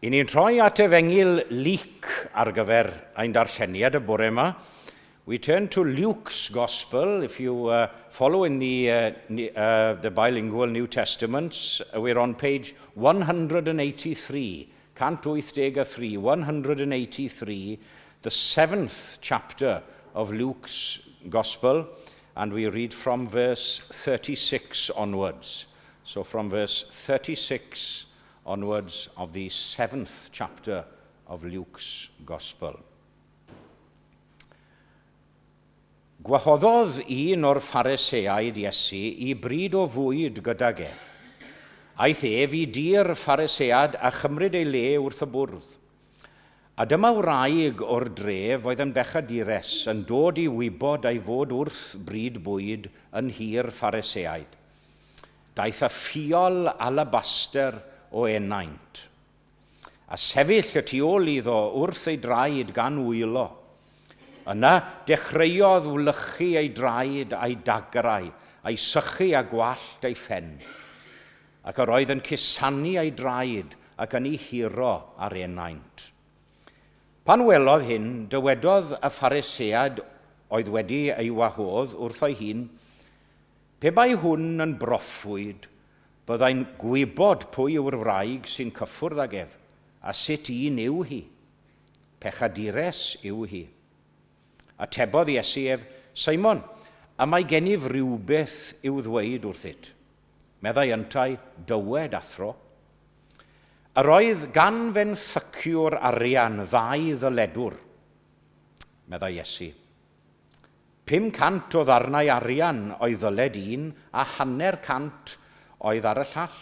I ni'n troi at Efengyl Luc ar gyfer ein darlleniad y bore yma. We turn to Luke's Gospel. If you uh, follow in the, uh, uh, the bilingual New Testaments, we're on page 183, 183, 183, the seventh chapter of Luke's Gospel, and we read from verse 36 onwards. So from verse 36 onwards of the seventh chapter of Luke's Gospel. Gwahoddodd un o'r Phariseaid Iesu i bryd o fwyd gydag ef. Aeth ef i dŷ'r Pharisead a chymryd ei le wrth y bwrdd. A dyma wraig o'r dref oedd yn bechadures yn dod i wybod ei fod wrth bryd bwyd yn nhŷ'r Phariseaid. Daeth â ffiol alabaster o enaint. A sefyll y tu ôl iddo wrth ei draed gan wylo. Yna dechreuodd wlychu ei draed a'i dagrau, a'i sychu â gwallt ei phen. Ac yr oedd yn cusanu ei draed ac yn ei huro ar enaint. Pan welodd hyn, dywedodd y Pharisead oedd wedi ei wahodd wrtho'i hun, Pe bai hwn yn broffwyd, byddai'n gwybod pwy yw'r wraig sy'n cyffwrdd ag ef, a sut un yw hi. Pechadures yw hi. Atebodd Iesu ef, Simon, y mae gennyf rywbeth i'w ddweud wrthyt. Meddai yntau, Dywed, athro. Yr oedd gan fenthyciwr arian ddau ddyledwr, meddai Iesu. 500 o ddarnau arian oedd ddyled un a hanner cant oedd ar y llall.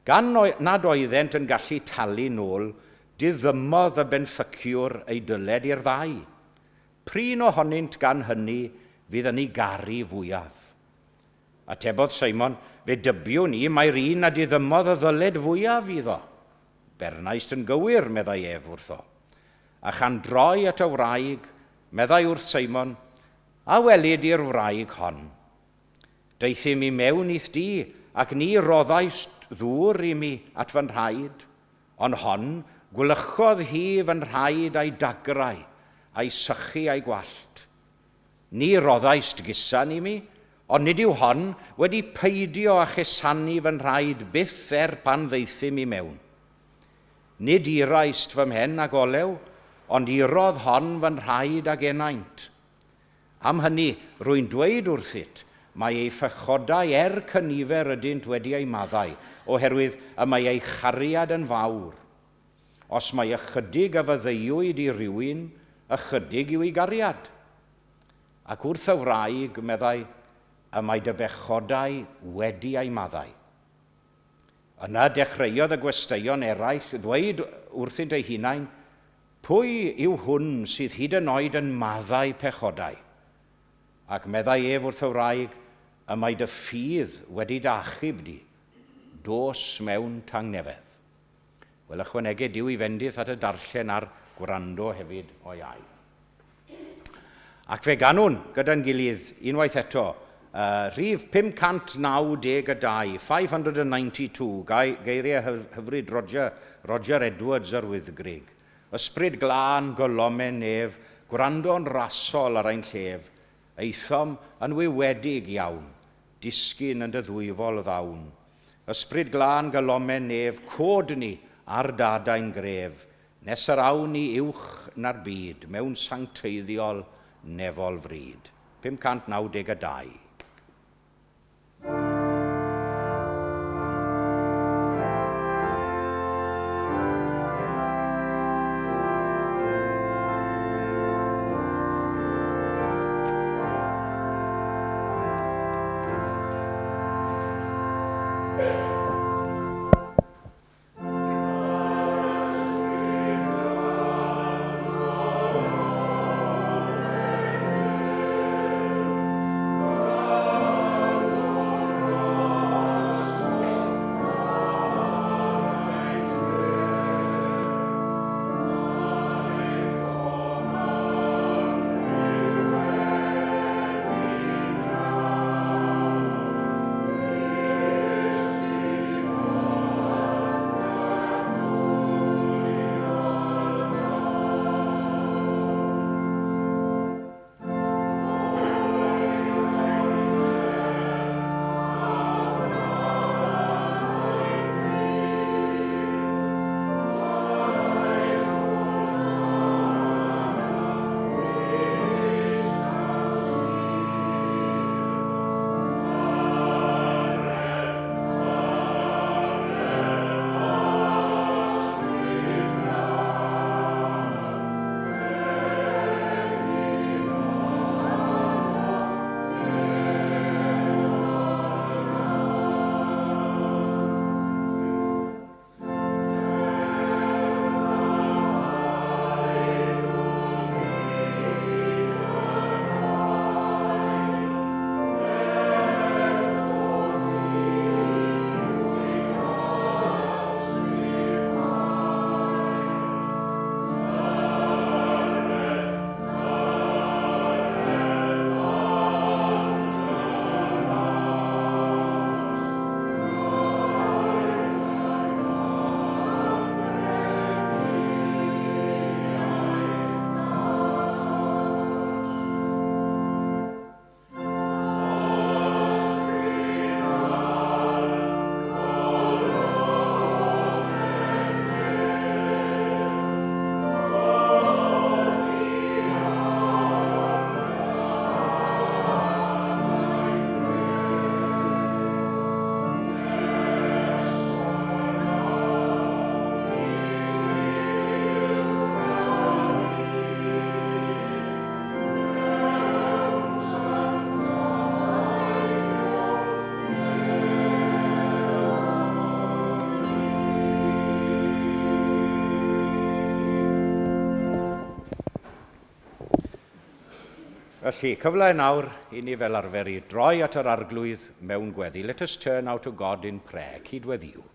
Gan nad oeddent yn gallu talu nôl, diddymodd y benthyciwr ei dyled i'r ddau. P'run ohonynt gan hynny fydd yn ei garu fwyaf? Atebodd Simon, Fe dybiwn i mai'r un a diddymodd y ddyled fwyaf iddo. Bernaist yn gywir, meddai ef wrtho. A chan droi at y wraig, meddai wrth Simon, A welid i'r wraig hon? Deuthum i mewn i'th dŷ, ac ni roddaist ddŵr i mi at fy nhraed, ond hon, gwlychodd hi fy nhraed a'i dagrau, a'i sychu a'i gwallt. Ni roddaist gusan i mi, ond nid yw hon wedi peidio â chusanu fy nhraed byth er pan ddaethum i mewn. Nid iraist fy mhen ag olew, ond irodd hon fy nhraed ag enaint. Am hynny, rwy'n dweud wrthyt, mae ei phechodau er cynifer ydynt wedi eu maddau, oherwydd y mae ei chariad yn fawr. Os mai ychydig a faddeuwyd i rywun, ychydig yw ei gariad. Ac wrth y wraig, meddai, y mae dy bechodau wedi eu maddau. Yna dechreuodd y gwesteion eraill ddweud wrthynt eu hunain, Pwy yw hwn sydd hyd yn oed yn maddau pechodau? Ac meddai ef wrth y wraig, Y mae dy ffydd wedi dy achub di, dos mewn tangnefedd. Wel, ychwaneged Duw i fendith at y darllen a'r gwrando hefyd o'i air. Ac fe ganwn gyda'n gilydd unwaith eto, uh, rhif 592, 592, geiriau hyfryd Roger, Roger Edwards yr Wyddgrug. Ysbryd glân, golomen nef, gwrando'n rasol ar ein llef, aethom yn wywedig iawn, disgyn yn dy ddwyfol ddawn. Ysbryd glân, golomen nef, cod ni ar dadau'n gref, Nes yr awn ni uwch na'r byd mewn sancteiddiol nefol fryd. 592. Felly, cyfle nawr i ni fel arfer i droi at yr Arglwydd mewn gweddi. Let us turn now to God in prayer. Cydweddïwn.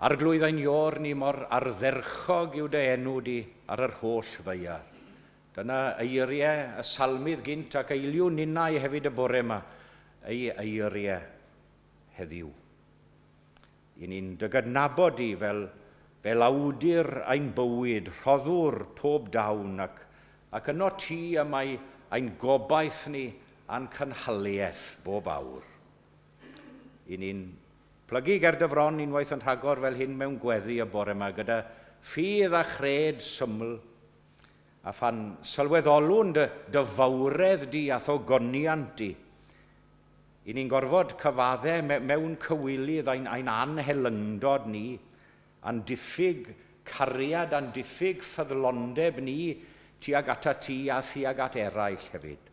Arglwydd ein Iôr ni mor ardderchog yw dy enw di ar yr holl ddaear. Dyna eiriau y salmydd gynt ac eiliwn ninnau hefyd y bore yma, ei eiriau heddiw. I ni'n dy gydnabod di fel, fel awdur ein bywyd, rhoddwr pob dawn, ac, ac yno ti y mae ein gobaith ni a'n cynhaliaeth bob awr. I ni'n plygu ger dy fron unwaith yn rhagor fel hyn mewn gweddi y bore yma gyda ffydd a chred syml, a phan sylweddolwn dy, dy fawredd di a thogoniant di, i ni'n gorfod cyfadde mewn cywilydd ein, ein anhelyngdod ni, a'n diffyg cariad, a'n diffyg ffyddlondeb ni tuag ata ti a thuag at eraill hefyd.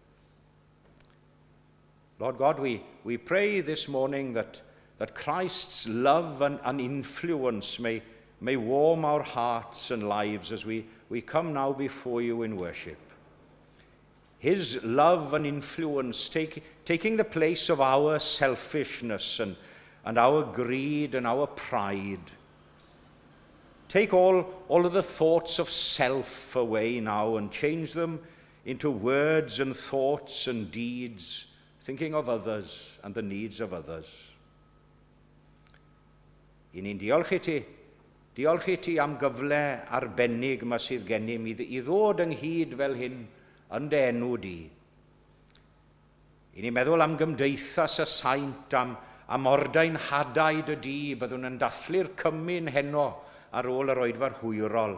Lord God, we, we pray this morning that, that Christ's love and, and influence may, may warm our hearts and lives as we, we come now before you in worship. His love and influence take, taking the place of our selfishness and, and our greed and our pride. Take all, all of the thoughts of self away now and change them into words and thoughts and deeds, thinking of others and the needs of others. I ni'n diolch i ti, diolch i ti am gyfle arbennig yma sydd gennym i, i ddod ynghyd fel hyn yn dy enw di. I ni'n meddwl am gymdeithas y saint, am, am ordainhadau dy di, byddwn yn dathlu'r cymun heno ar ôl yr oedfa'r hwyrol.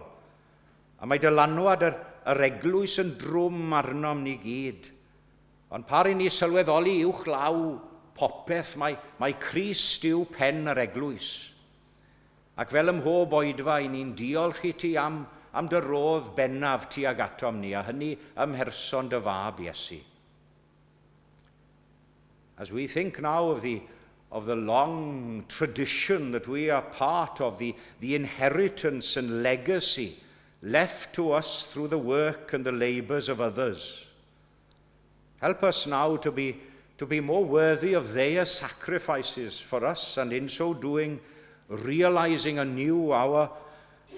A mae dylanwad yr, yr eglwys yn drwm arnom ni gyd. Ond par i ni sylweddoli uwch law popeth, mae, mae Crist yw pen yr eglwys. Ac fel ym mhob oedfa, i ni'n diolch i ti am, am dy rodd bennaf tuag atom ni, a hynny ym mherson dy fab Iesu. As we think now of the, of the long tradition that we are part of, the, the inheritance and legacy left to us through the work and the labours of others. Help us now to be, to be more worthy of their sacrifices for us, and in so doing, realizing anew our,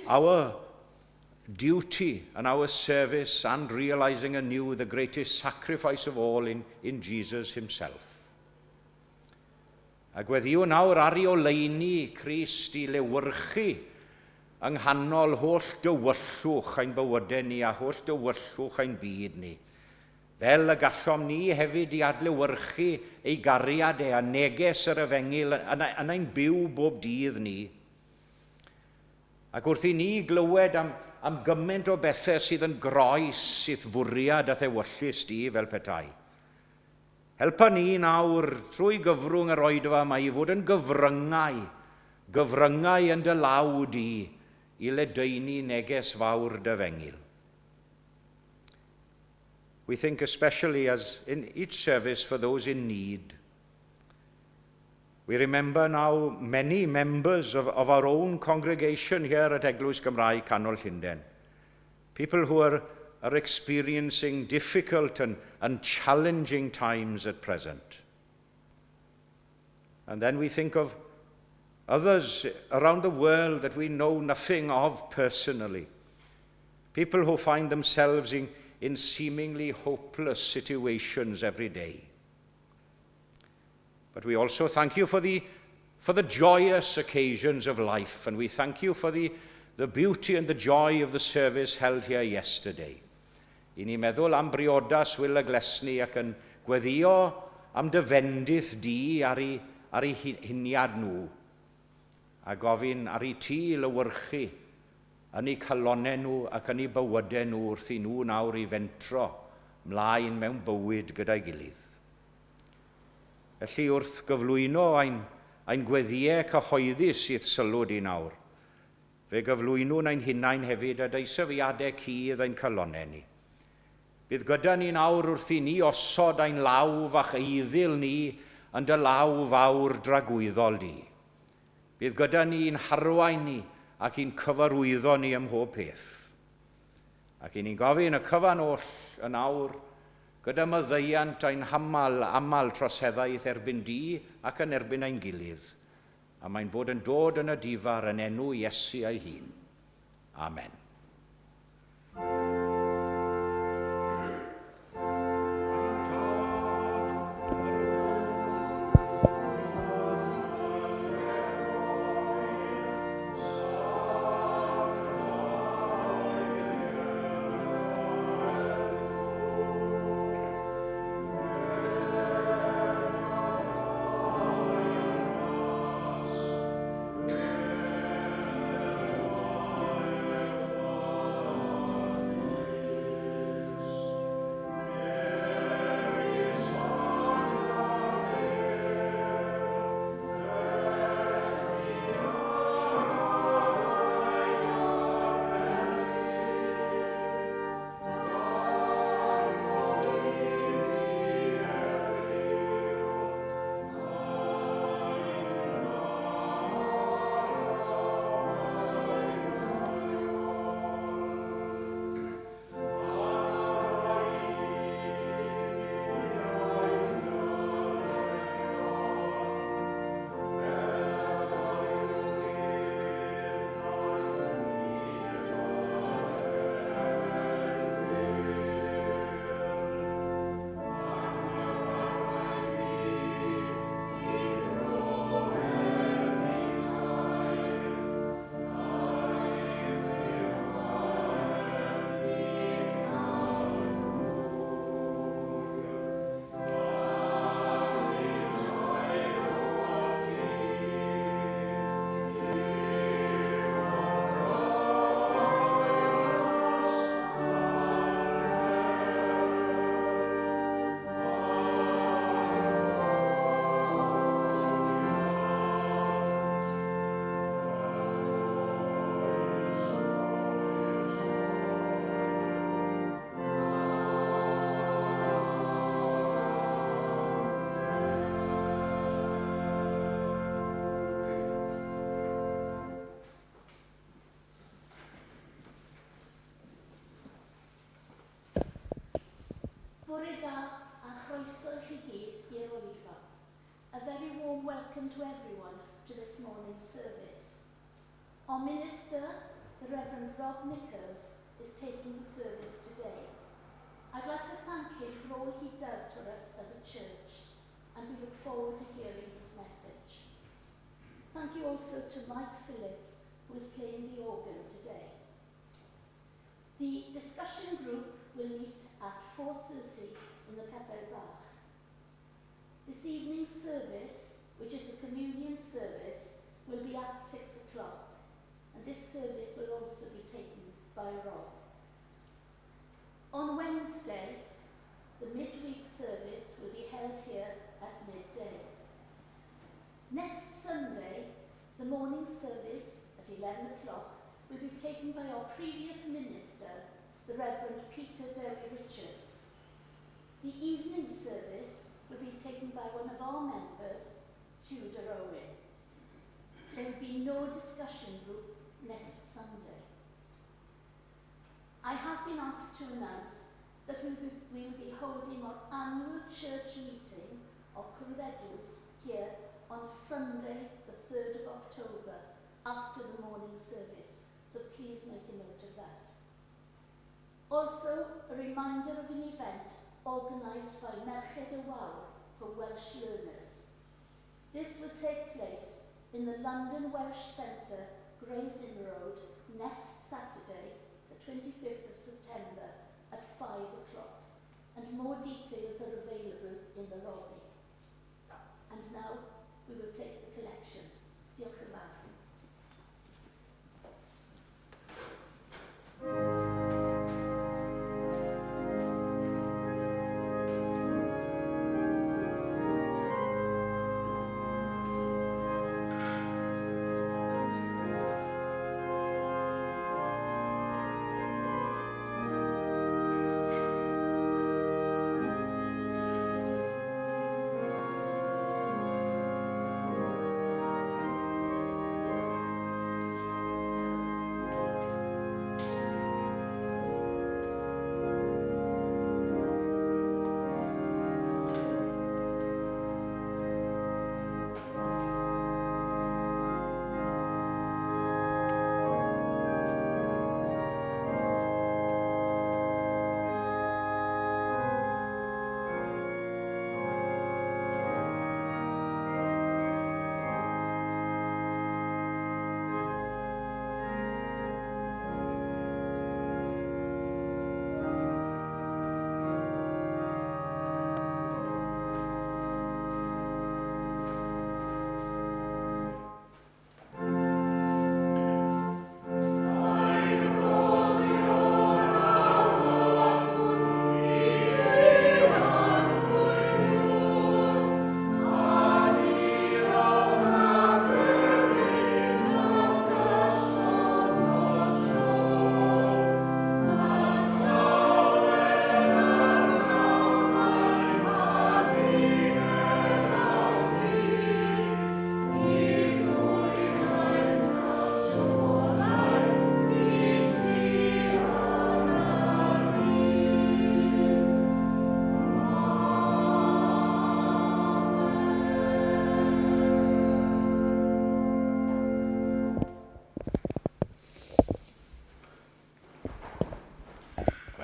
our duty and our service, and realizing anew the greatest sacrifice of all in, in Jesus himself. A gweddïwn nawr ar i oleuni Crist i lewyrchu yng nghanol holl dywyllwch ein bywydau ni a holl dywyllwch ein byd ni. Fel y gallom ni hefyd i adlewyrchu ei gariad e a neges yr efengyl yn, yn ein byw bob dydd ni. Ac wrth i ni glywed am, am gymaint o bethau sydd yn groes i'th fwriad a ewyllys di fel petai. Helpa ni nawr trwy gyfrwng yr oedfa yma i fod yn gyfryngau, gyfryngau yn dy law di i ledaenu neges fawr dy efengyl. We think especially as in each service for those in need. We remember now many members of, of our own congregation here at Eglwys Gymraeg Canol Llundain. People who are, are experiencing difficult and, and challenging times at present. And then we think of others around the world that we know nothing of personally. People who find themselves in, in seemingly hopeless situations every day. But we also thank you for the, for the joyous occasions of life, and we thank you for the, the beauty and the joy of the service held here yesterday. I ni meddwl am briodas Wil a Glesni ac yn gweddio am dy fendith di ar ei, ar ei huniad nhw, a gofyn ar i ti lewyrchu yn eu calonau nhw ac yn eu bywydau nhw wrth i nhw nawr i fentro mlaen mewn bywyd gyda'i gilydd. Felly wrth gyflwyno ein, ein gweddïau cyhoeddus i'th sylw di nawr, fe gyflwynwn ein hunain hefyd a deisyfiadau cudd ein calonau ni. Bydd gyda ni nawr wrth i ni osod ein law fach eiddil ni yn dy law fawr dragwyddol di. Bydd gyda ni i'n harwain ni ac i'n cyfarwyddo ni ym mhob peth. Ac i ni'n gofyn y cyfan oll yn awr, gyda maddeuant ein hamal, aml troseddaeth erbyn di ac yn erbyn ein gilydd, a mae'n bod yn dod yn y difar yn enw Iesu ei hun. Amen. Bore da a chroeso i chi gyd i'r oedfa. A very warm welcome to everyone to this morning's service. Our minister, the Reverend Rob Nichols, is taking the service today. I'd like to thank him for all he does for us as a church, and we look forward to hearing his message. Thank you also to Mike Phillips, who is playing the organ today. The discussion group will meet at 4.30 in the Capel Bach. This evening's service, which is a communion service, will be at 6 o'clock, and this service will also be taken by Rob. On Wednesday, the midweek service will be held here at midday. Next Sunday, the morning service at 11 o'clock will be taken by our previous minister, the Reverend Peter Derry Richards. The evening service will be taken by one of our members, Tudor Owen. There will be no discussion group next Sunday. I have been asked to announce that we will be, we will be holding our annual church meeting of Cwrdd Eglwys here on Sunday, the 3rd of October, after the morning service. So please make a note of that. Also, a reminder of an event organised by Merched y Wawr for Welsh learners. This will take place in the London Welsh Centre, Gray's Inn Road, next Saturday, the 25th of September at 5 o'clock, and more details are available in the lobby. And now we will take the collection. Diolch yn fawr.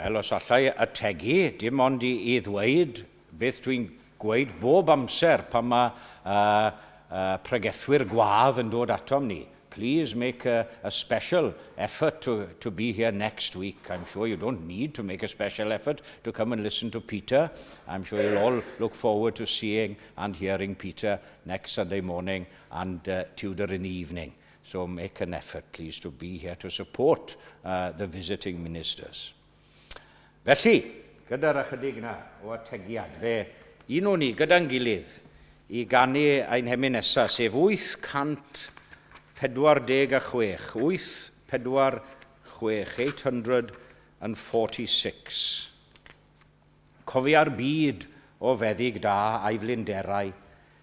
Wel, os allai ategu, dim ond i, i ddweud beth dwi'n gweud bob amser pan mae pregethwyr gwadd yn dod atom ni. Please make a special effort to be here next week. I'm sure you don't need to make a special effort to come and listen to Peter. I'm sure you'll all look forward to seeing and hearing Peter next Sunday morning and Tudor in the evening. So make an effort, please, to be here to support the visiting ministers. Felly, gyda'r ychydig yna o ategiad, fe unwn ni gyda'n gilydd i ganu ein hemyn nesaf, sef 846, 846, 846. Cofia'r byd o feddyg da a'i flinderau,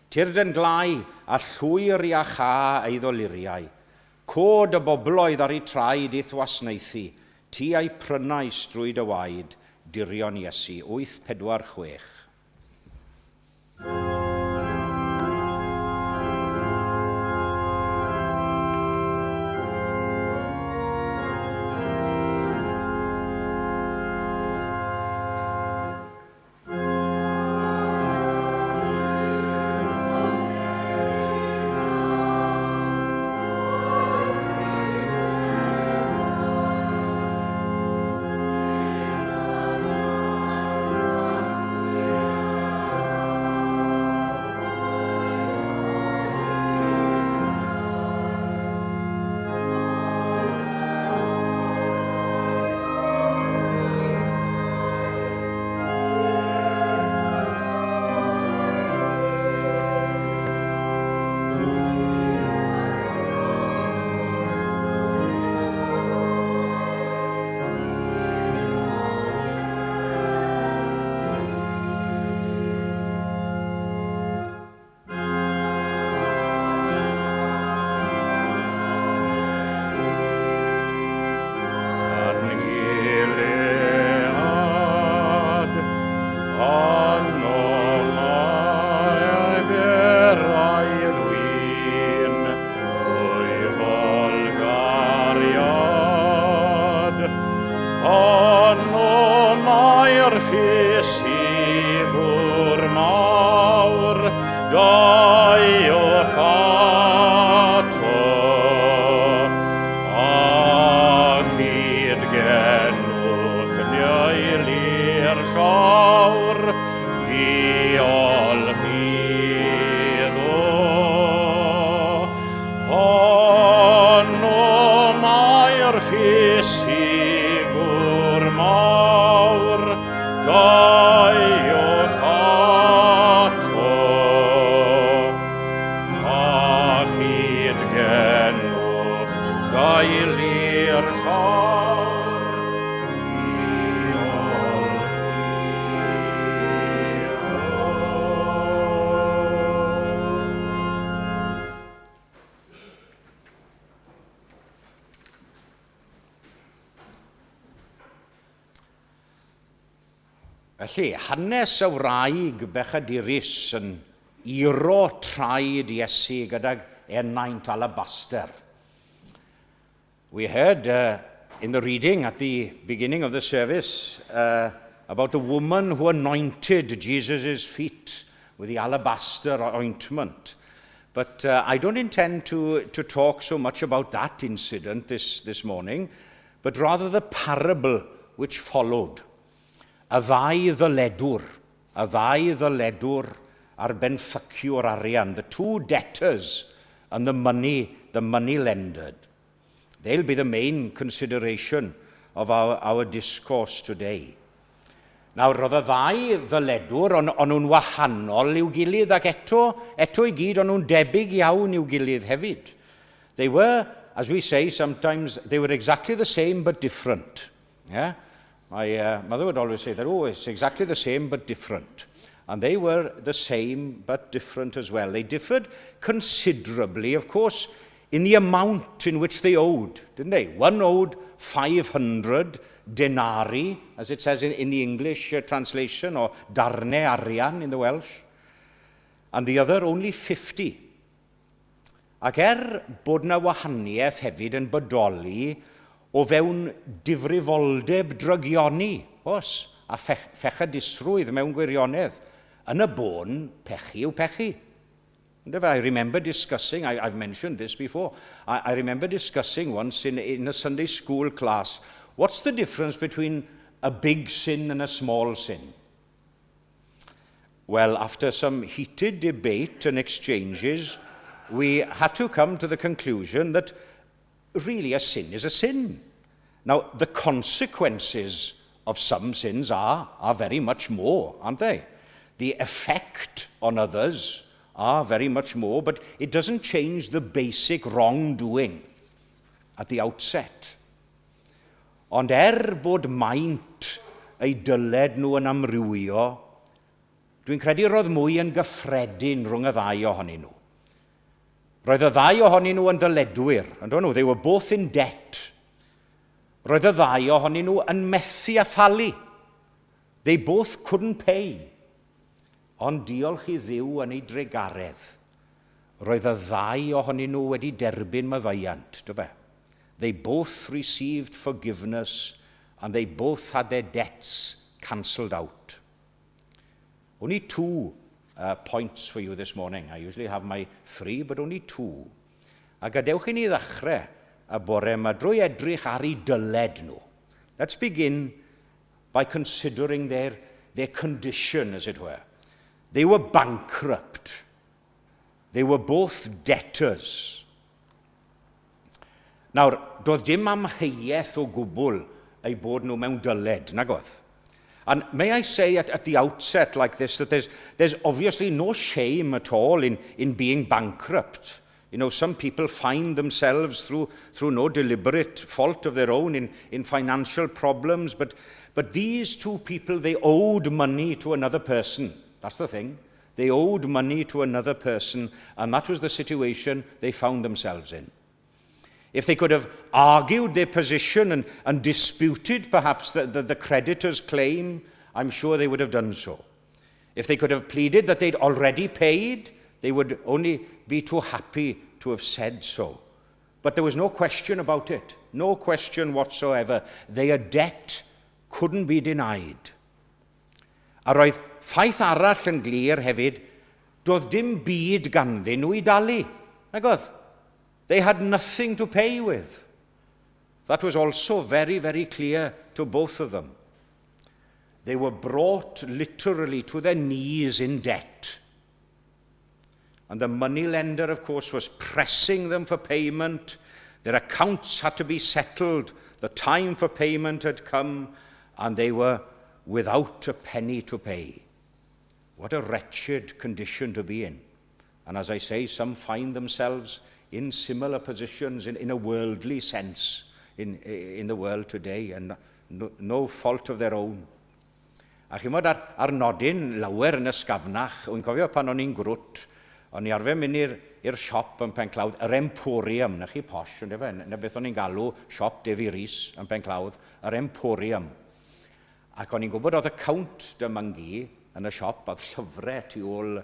tyrd yn glau a llwyr iachâ ei ddoluriau. Cod y bobloedd ar eu traed i'th wasnaethu, ti a'i prynais drwy dy waed, dirion Iesu, 846. Yn Gilead, yno mae beraidd win, dwyfol gariad. Yno mae'r ffisigwr mawr, deuwch ato, a chyd genwch neu'r llawr, diolch iddo. Honno mae'r ffisigwr mawr, deuwch ato, a chyd genwch deulu'r llawr, diolch iddo. Felly, hanes y wraig bechadurus yn iro traed Iesu gydag ennaint alabaster. We heard in the reading at the beginning of the service about the woman who anointed Jesus' feet with the alabaster ointment. But I don't intend to talk so much about that incident this morning, but rather the parable which followed. Y ddau ddyledwr, y ddau ddyledwr a'r benthyciwr arian, the two debtors and the money lender. They'll be the main consideration of our discourse today. Nawr, roedd y ddau ddyledwr, on nhw'n wahanol i'w gilydd ac eto i gyd, o'n nhw'n debyg iawn i'w gilydd hefyd. They were, as we say sometimes, they were exactly the same but different. Yeah? My mother would always say that, "Oh, it's exactly the same but different." And they were the same but different as well. They differed considerably, of course, in the amount in which they owed, didn't they? One owed 500 denarii, as it says in the English translation, or darnau arian in the Welsh, and the other only 50. Ac er bod yna wahaniaeth hefyd yn bodoli o fewn difrifoldeb drygioni, oes, a phechadurusrwydd mewn gwirionedd. Yn y bôn, pechu yw pechu. I remember discussing, I've mentioned this before, I remember discussing once in a Sunday school class, what's the difference between a big sin and a small sin? Well, after some heated debate and exchanges, we had to come to the conclusion that really a sin is a sin. Now, the consequences of some sins are very much more, aren't they? The effect on others are very much more, but it doesn't change the basic wrongdoing at the outset. Ond er bod maint eu dyled nhw yn amrywio, dwi'n credu roedd mwy yn gyffredin rhwng y ddau ohonyn nhw. Roedd y ddau ohonyn nhw yn ddyledwyr, on'd nhw? They were both in debt. Roedd y ddau ohonyn nhw yn methu â thalu. They both couldn't pay. Ond diolch i Dduw yn ei drugaredd, roedd y ddau ohonyn nhw wedi derbyn maddeuant, do fe? They both received forgiveness and they both had their debts cancelled out. Only two points for you this morning. I usually have my three, but only two. A gadewch i ni ddechrau y bore yma drwy edrych ar eu dyled nhw. Let's begin by considering their condition, as it were. They were bankrupt. They were both debtors. Nawr, doedd dim amheuaeth o gwbl eu bod nhw mewn dyled, nag oedd? And may I say at the outset like this that there's obviously no shame at all in being bankrupt. Some people find themselves through no deliberate fault of their own in financial problems, but these two people, they owed money to another person. That's the thing. They owed money to another person, and that was the situation they found themselves in. If they could have argued their position and disputed perhaps the creditor's claim, I'm sure they would have done so. If they could have pleaded that they'd already paid, they would only be too happy to have said so. But there was no question about it, no question whatsoever. Their debt couldn't be denied. A roedd ffaith arall yn glir hefyd, doedd dim byd ganddyn nhw i dalu. Nag oedd? They had nothing to pay with. That was also very, very clear to both of them. They were brought literally to their knees in debt. And the moneylender, of course, was pressing them for payment. Their accounts had to be settled. The time for payment had come, and they were without a penny to pay. What a wretched condition to be in. And as I say, some find themselves in similar positions in a worldly sense in the world today, and no fault of their own. A chi'mod ar nodyn lawer yn ysgafnach, wy'n cofio pan o'n i'n grwt, o'n i arfer mynd i'r siop yn Penclawdd, yr Emporium, na chi posh, on'd efe, na beth o'n i'n galw siop Defi Rhys yn Penclawdd, yr Emporium. Ac o'n i'n gwybod oedd y cownt 'da mam-gu yn y siop, oedd llyfrau tu ôl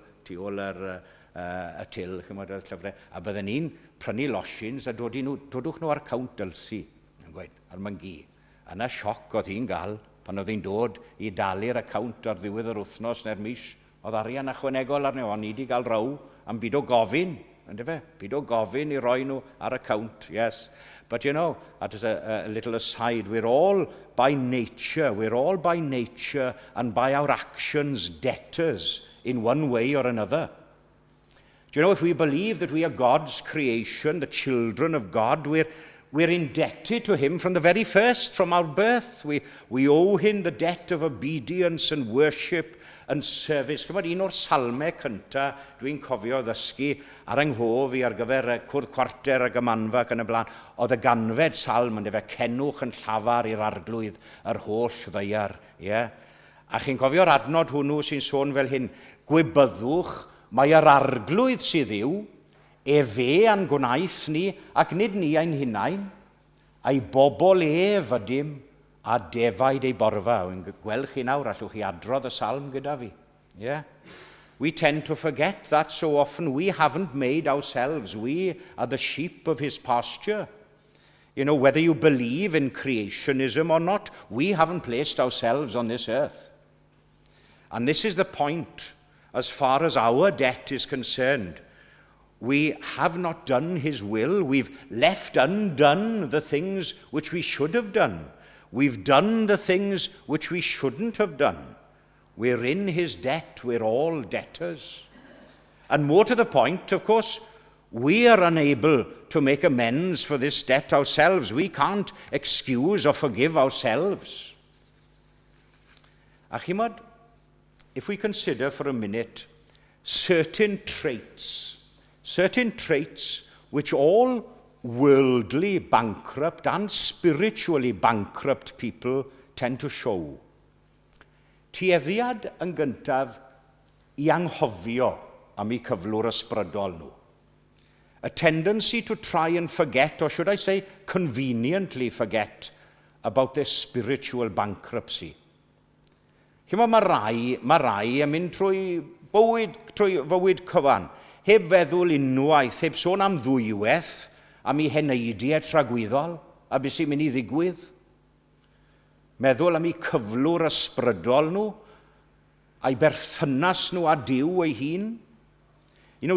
y til, chi'mod, oedd llyfrau. A bydden ni'n prynu loshins a dod nhw, "Dodwch nhw ar cownt Dylsi," yn gweud, ar mam-gu. Yna sioc oedd hi'n gael pan oedd hi'n dod i dalu'r account ar ddiwedd yr wythnos neu'r mis. Oedd arian ychwanegol arno, o'n i wedi cael row am bido gofyn, on'd fe? Bido gofyn i roi nhw ar account, yes. But that is a little aside. We're all by nature and by our actions debtors in one way or another. Do you know, if we believe that we are God's creation, the children of God, we're indebted to Him from the very first, from our birth. We owe Him the debt of obedience and worship and service. Chymod, un o'r salmau cynta dwi'n cofio ddysgu ar yng nghof i ar gyfer cwrdd cwarter a gymanfa ac yn y blaen, oedd y 100fed salm yn efe "Cenwch yn llafar i'r Arglwydd yr holl ddaear." Yeah? A chi'n cofio'r adnod hwnnw sy'n sôn fel hyn, "Gwybyddwch, mai yr Arglwydd sydd Dduw, efe a'n gwnaeth ni, ac nid ni ein hunain, a'i bobl ef ydym, a defaid ei borfa." Wy'n gweld chi nawr, allwch chi adrodd y salm gyda fi. Yeah? We tend to forget that so often. We haven't made ourselves. We are the sheep of his pasture. You know, whether you believe in creationism or not, we haven't placed ourselves on this earth. And this is the point as far as our debt is concerned. We have not done his will. We've left undone the things which we should have done. We've done the things which we shouldn't have done. We're in his debt. We're all debtors. And more to the point, of course, we are unable to make amends for this debt ourselves. We can't excuse or forgive ourselves. A chimod, if we consider for a minute certain traits which all worldly bankrupt and spiritually bankrupt people tend to show. Tueddiad yn gyntaf i anghofio am eu cyflwr ysbrydol nhw. A tendency to try and forget, or should I say conveniently forget, about their spiritual bankruptcy. Chimod, mae rai yn mynd trwy fywyd cyfan, heb feddwl unwaith, heb sôn am ddwywaith, am eu heneidiau tragwyddol, a beth sy'n mynd i ddigwydd. Meddwl am eu cyflwr ysbrydol nhw, a'i berthynas nhw â Duw ei hun.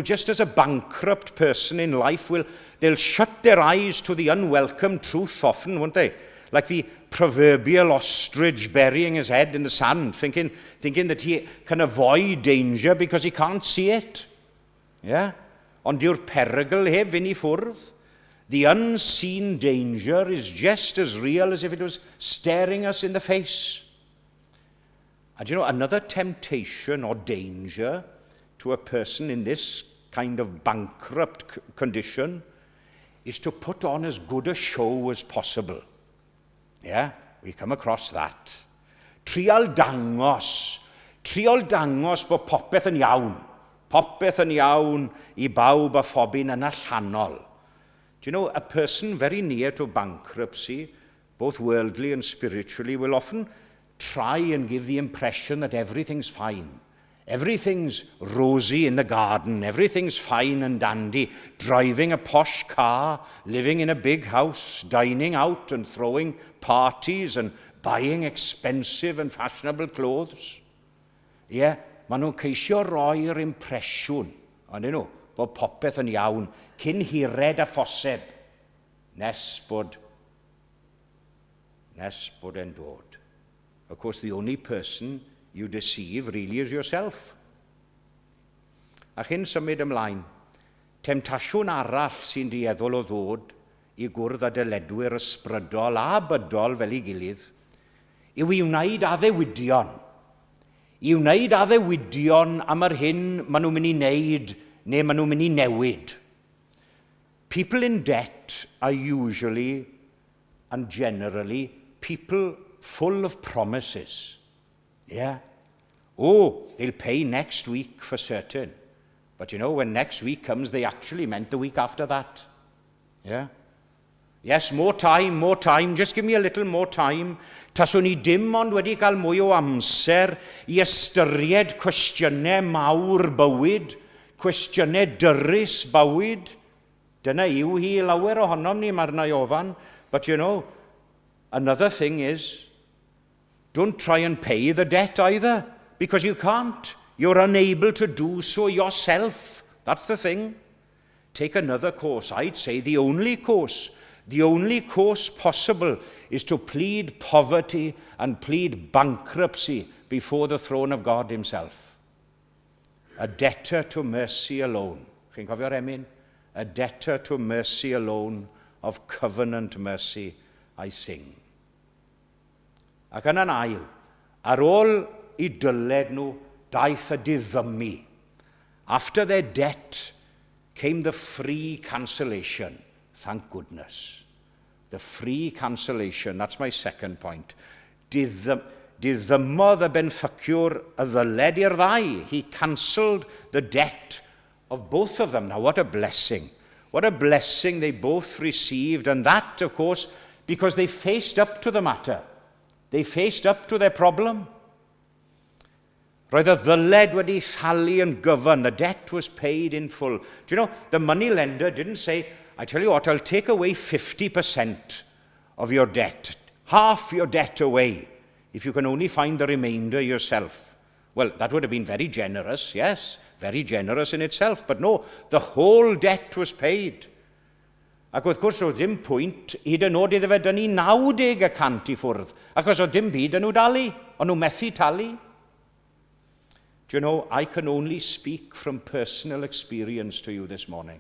Just as a bankrupt person in life will, they'll shut their eyes to the unwelcome truth often, won't they? Like the proverbial ostrich burying his head in the sand, thinking that he can avoid danger because he can't see it. Yeah? Ond dyw'r perygl heb fynd i ffwrdd. The unseen danger is just as real as if it was staring us in the face. And another temptation or danger to a person in this kind of bankrupt condition is to put on as good a show as possible. Yeah, we come across that. Trial dangos bod popeth yn iawn. Popeth yn iawn i bawb a phobun yn allanol. Do you know, a person very near to bankruptcy, both worldly and spiritually, will often try and give the impression that everything's fine. Everything's rosy in the garden. Everything's fine and dandy. Driving a posh car, living in a big house, dining out and throwing parties and buying expensive and fashionable clothes. Ie, yeah, maen nhw'n ceisio roi'r impresiwn, ond nhw, bod popeth yn iawn, cyn hired a phosib, nes bod e'n dod. Of course, the only person you deceive really is yourself. A chyn symud ymlaen, temtasiwn arall sy'n dueddol o ddod i gwrdd â dyledwyr ysbrydol a bydol fel ei gilydd, yw i wneud addewidion. I wneud addewidion am yr hyn maen nhw'n mynd i wneud neu maen nhw'n mynd i newid. People in debt are usually and generally people full of promises. Yeah. Oh, they'll pay next week for certain. But when next week comes, they actually meant the week after that. Yeah. Yes, more time, more time, just give me a little more time. Taswn i dim ond wedi cael mwy o amser i ystyried cwestiynau mawr bywyd, cwestiynau dyrys bywyd. Dyna yw hi lawer ohonom ni, mae'r ofan. But another thing is, don't try and pay the debt either, because you can't. You're unable to do so yourself. That's the thing. Take another course. I'd say the only course. The only course possible is to plead poverty and plead bankruptcy before the throne of God himself. A debtor to mercy alone. Chi'n cofio'r emyn? A debtor to mercy alone, of covenant mercy I sing. Ac yna'n ail, ar ôl eu dyled nhw, daeth y diddymu. After their debt came the free cancellation. Thank goodness. The free cancellation, that's my second point. Diddymodd y benthyciwr y ddyled i'r ddau. He cancelled the debt of both of them. Now, what a blessing. What a blessing they both received. And that, of course, because they faced up to the matter. They faced up to their problem. Roedd y ddyled wedi thalu yn gyfan. The debt was paid in full. Do you know, the money lender didn't say, I tell you what, I'll take away 50% of your debt, half your debt away, if you can only find the remainder yourself. Well, that would have been very generous, yes, very generous in itself, but no, the whole debt was paid. Ac wrth gwrs, oedd dim pwynt hyd yn oed iddo fe dynnu 90 y cant i ffwrdd, achos oedd dim byd yn nhw dalu, ond nhw methu talu. Do you know, I can only speak from personal experience to you this morning.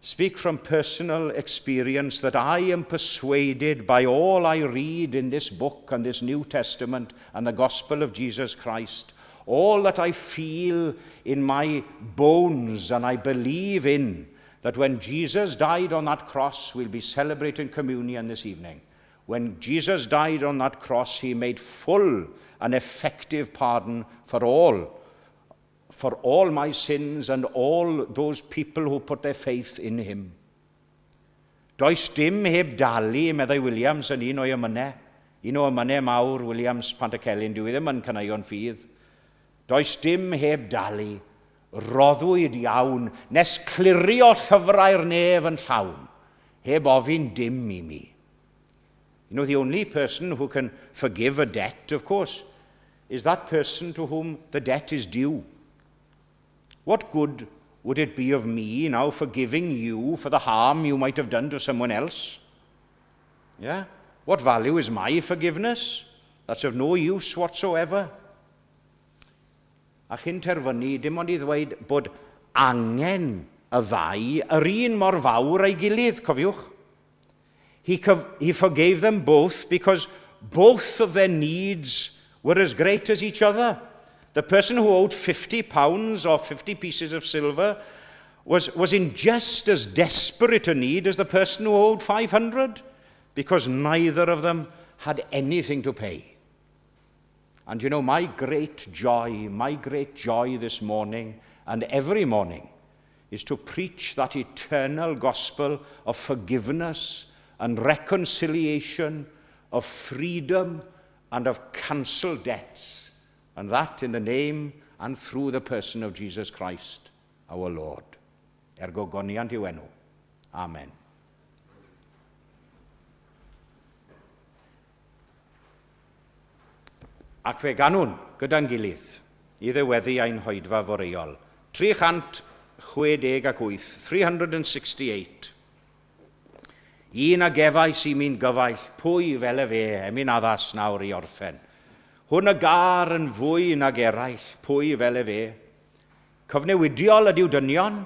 Speak from personal experience that I am persuaded by all I read in this book and this New Testament and the gospel of Jesus Christ, all that I feel in my bones and I believe in, that when Jesus died on that cross, we'll be celebrating communion this evening. When Jesus died on that cross, he made full and effective pardon for all my sins and all those people who put their faith in him. Does dim heb dalu, meddai Williams yn un o'i emynau. Un o emynau mawr Williams Pantycelyn, dyw e ddim yn caneuon ffydd. Does dim heb dalu, roddwyd iawn, nes clirio llyfrau'r nef yn llawn, heb ofyn dim i mi. You know, the only person who can forgive a debt, of course, is that person to whom the debt is due. What good would it be of me now forgiving you for the harm you might have done to someone else? Yeah? What value is my forgiveness? That's of no use whatsoever. A chyn terfynu, dim ond i ddweud bod angen y ddau yr un mor fawr a'i gilydd, cofiwch. He forgave them both because both of their needs were as great as each other. The person who owed £50 or 50 pieces of silver was in just as desperate a need as the person who owed 500, because neither of them had anything to pay. And you know, my great joy this morning and every morning is to preach that eternal gospel of forgiveness and reconciliation, of freedom and of cancelled debts, and that in the name and through the person of Jesus Christ, our Lord. Er gogoniant i'w enw. Amen. Ac fe ganwn gyda'n gilydd i ddiweddu ein hoedfa foreol. 368, 368. Un a gefais i mi'n gyfaill, pwy fel efe, emyn addas nawr i orffen. Hwn a gâr yn fwy nag eraill, pwy fel efe. Cyfnewidiol ydyw dynion,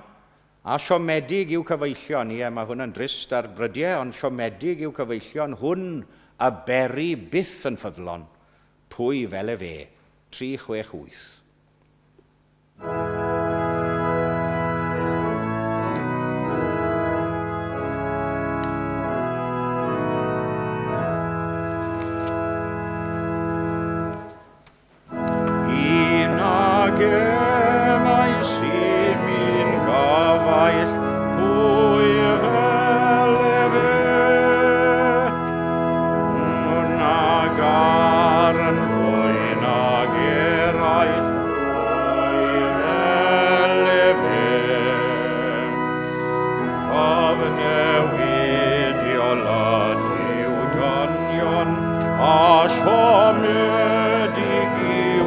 a siomedig yw cyfeillion. Ie, mae hwn yn drist ar brydiau, ond siomedig yw cyfeillion. Hwn a bery byth yn ffyddlon, pwy fel efe. 368. Un a gefais i mi'n gyfaill, pwy fel efe? Hwn a gâr yn fwy nag eraill, pwy fel efe? Cyfnewidiol ydyw dynion, a siomedig yw.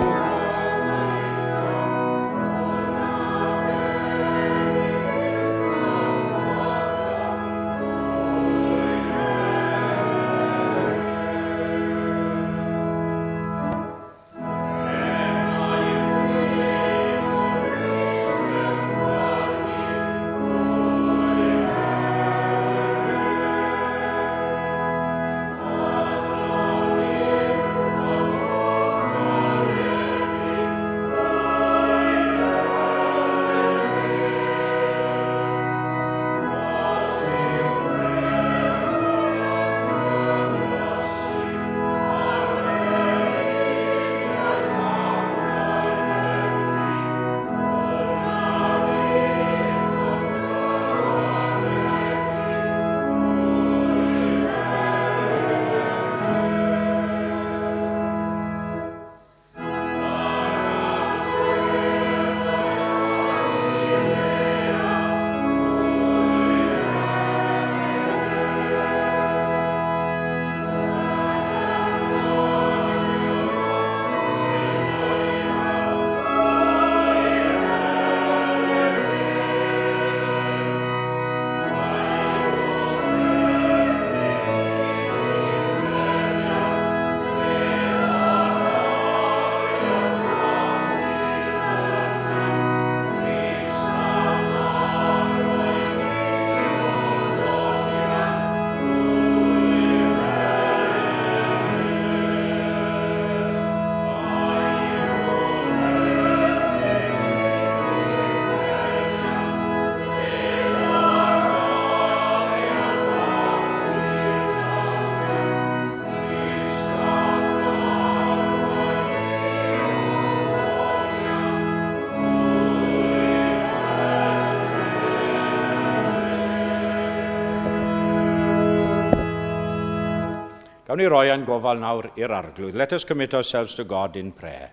Gawn ni roi ein gofal nawr i'r Arglwydd. Let us commit ourselves to God in prayer.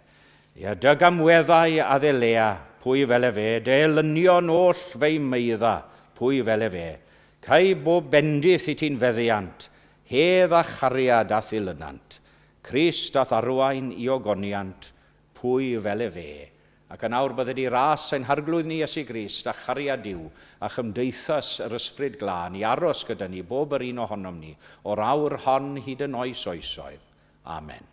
Ia, dy gamweddau a ddelea, pwy fel efe, dy elynion oll fe'i meidda, pwy fel efe. Cai bob bendith i ti'n feddiant, hedd a chariad a ddilynant. Crist a'th arwain i ogoniant, pwy fel efe. Ac yn awr bydded i ras ein Harglwydd ni Iesu Grist a chariad Duw a chymdeithas yr Ysbryd Glân i aros gyda ni bob yr un ohonom ni o'r awr hon hyd yn oes oesoedd. Amen.